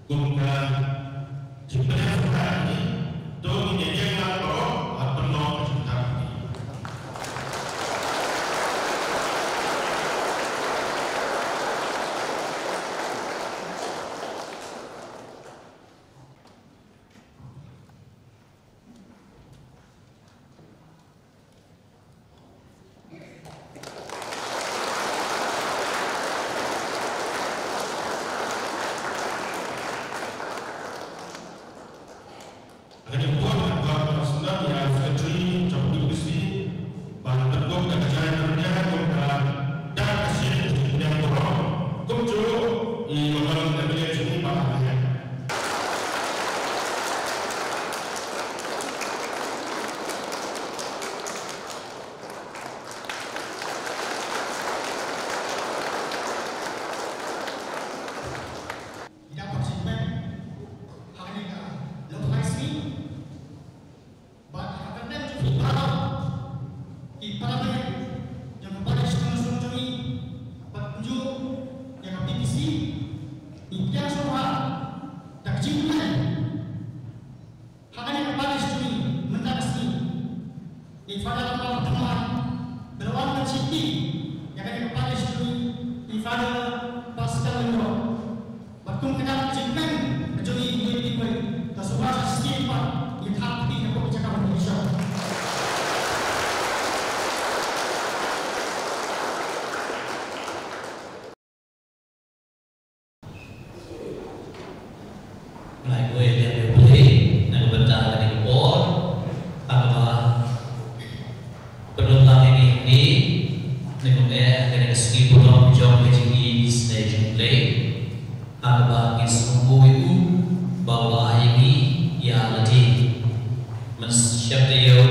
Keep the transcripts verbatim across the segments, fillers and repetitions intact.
Kum ka jingpynïasoh ha ngi, to ngin ïa ïeng lang baroh, ha pynlong ka jingtap. Ka jingpynbor ka sngewbha ïa Secretary jong P P C, ba la pynkup da ka jingïarap kum ka dak ka shin jingpynbor. Kumjuh i Honorable M L A jong ngi Bah Alex Hek. Ngi dang participate ha kane ka longkmie sngi. Bad ha ka kyrteng jong phi baroh ki para bangeit jong ka Parish Council jong ngi bad kumjuh ïa ka P P C, ngi pdiang sngewbha da ka jingkmen. Ha kane ka parish jong ngi mynta ka sngi, i Father Lamar Thamar, ba la wan ban shakri ïa kane ka parish jong ngi, i Father Pascal Lyngdoh. Bad kum ka dak ka jingkmen ka jong ngi, ngi pynpaw ka sngewbha shisien pat, ngi thap kti na ka jaka ban ïashong. Ngai kawei ka dei ka pyrthei na ka bynta kane ka por, ha kaba pynlong lang ïa ngi hangne, ne kumne ha kane ka sngi burom jong ka jingisynei jong U Blei, ha kaba ngi sngewbha ïa u ba u la ai ïa ngi ïa lade. Mynshem taïew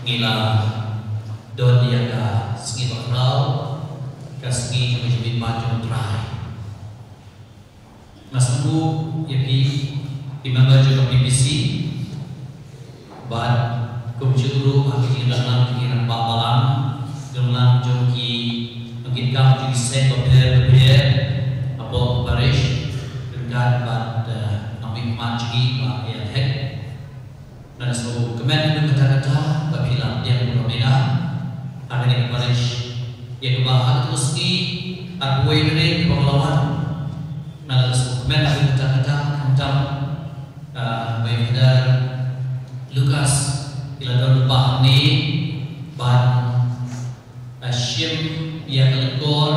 ngi la don ïa ka sngi bakhraw, ka sngi jong ka jingmihpat jong U Trai. Nga sngewbha ïa phi, ki member jong ka P P C, bad kumjuh ruh ha ki jingdon lang ki rangbah balang, jong lang jong ki nongkitkam jong ki seng bapher bapher hapoh parish, ryngkat bad, eh, nongmihkhmat jong ngi Bah Alex Hek. Nga da sngewkmen ïa kata kata ba phi la pdiang burom ïa nga ha kane ka parish, ïa kaba ha kato ka sngi arphew wei tarik kaba la wan. Nga da sngewkmen ïa kata kata, khamtam, ah, ba i Father Lucas i la don lypa hangne ban, ah, shim ïa ka lyngkor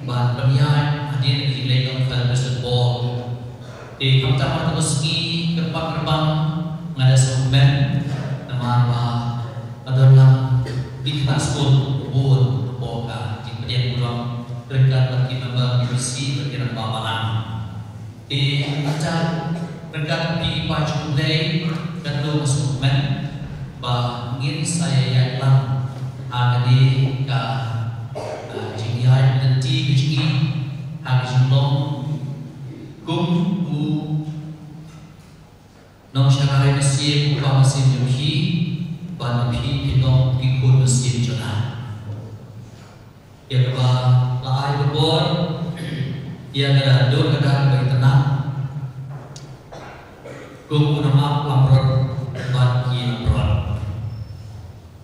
ban pynïaid hadien ka jingleit jong Father Preston Paul. Te khamtam ha kato ka sngi kyrpang kyrpang nga da sngewkmen namar ba ka don lang ki khynnah skul bun hapoh ka jingpdiang burom ryngkat bad ki member P P C bad ki rangbah balang. Te kata ryngkat ki paid jong U Blei, katno nga sngewkmen ba ngin sa ïaid lang ha kane ka, ah, jingïaid lynti ka jong ngi ha ka jinglong kum u nongshakri mynsiem, u kpa mynsiem jong phi, bad phi phi long ki khun mynsiem jong nga. Ïa kaba la ai ka bor ïa nga da dur ka dak ba itynnad, kum u nongap langbrot bad ki langbrot.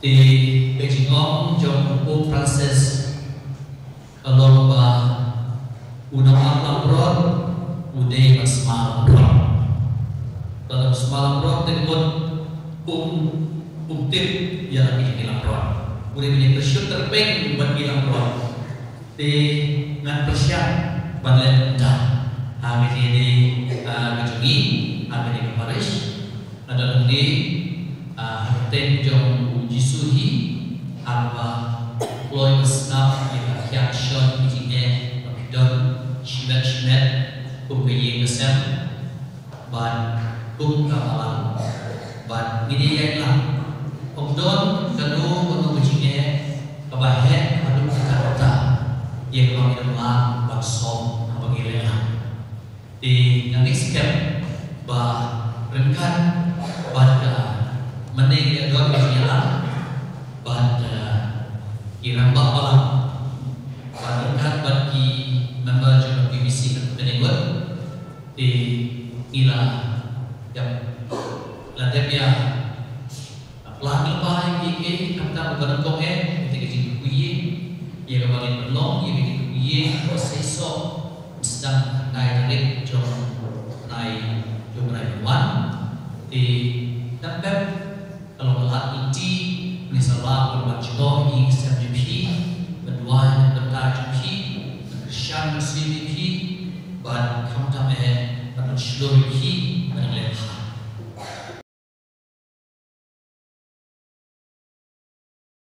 Te ka jingong jong u Pope Francis ka long ba u nongap langbrot u dei ban sma langbrot. Lada sma langbrot te mut um, um tip ïa la ki jong ki langbrot. U dei ban ïa kyrshan tyrpeng bad ki langbrot. Te ngan pyrshang ban leh kumta ha kane ka, ah, ka jong ngi, ha kane ka parish. Nga don hangne, ah, ha ka kyrteng jong U Jisu hi, haba kloi ba sngap ïa ka khiah shon ka jingeh ba phi don shimet shimet kum ka ïing ka sem bad kum ka balang. Bad ngin ïa ïaid lang. Ym don kano kano ka jingeh kaba heh haduh katta katta ïa kaba ngin ym lah ban song haba ngi leh lang. Te nga ngeit skhem ba ryngkat bad ka mynne ka don ka jingïalang bad, eh, ki rangbah balang bad ryngkat bad ki member jong ka P B C ka kane ngut, Te ngi la ïa la dep ïa la plan lypa ïa kiei kiei, khamtam ba ka nyngkong eh, te ka jingkyrkhu ïa ïa kaba ngin pynlong, ïa ka jingkyrkhu ïa ka seisoh, sdang khyndai tarik jong u bnai, jong u bnai ba wan. Te dang pep ka long ka lad lynti, ngi sa lah ban jngoh ïa ki sem jong phi, ban duwai na ka bynta jong phi, ban kyrshan mynsiem ïa phi, bad khamtam eh ban pynshlur ïa phi ban leh bha.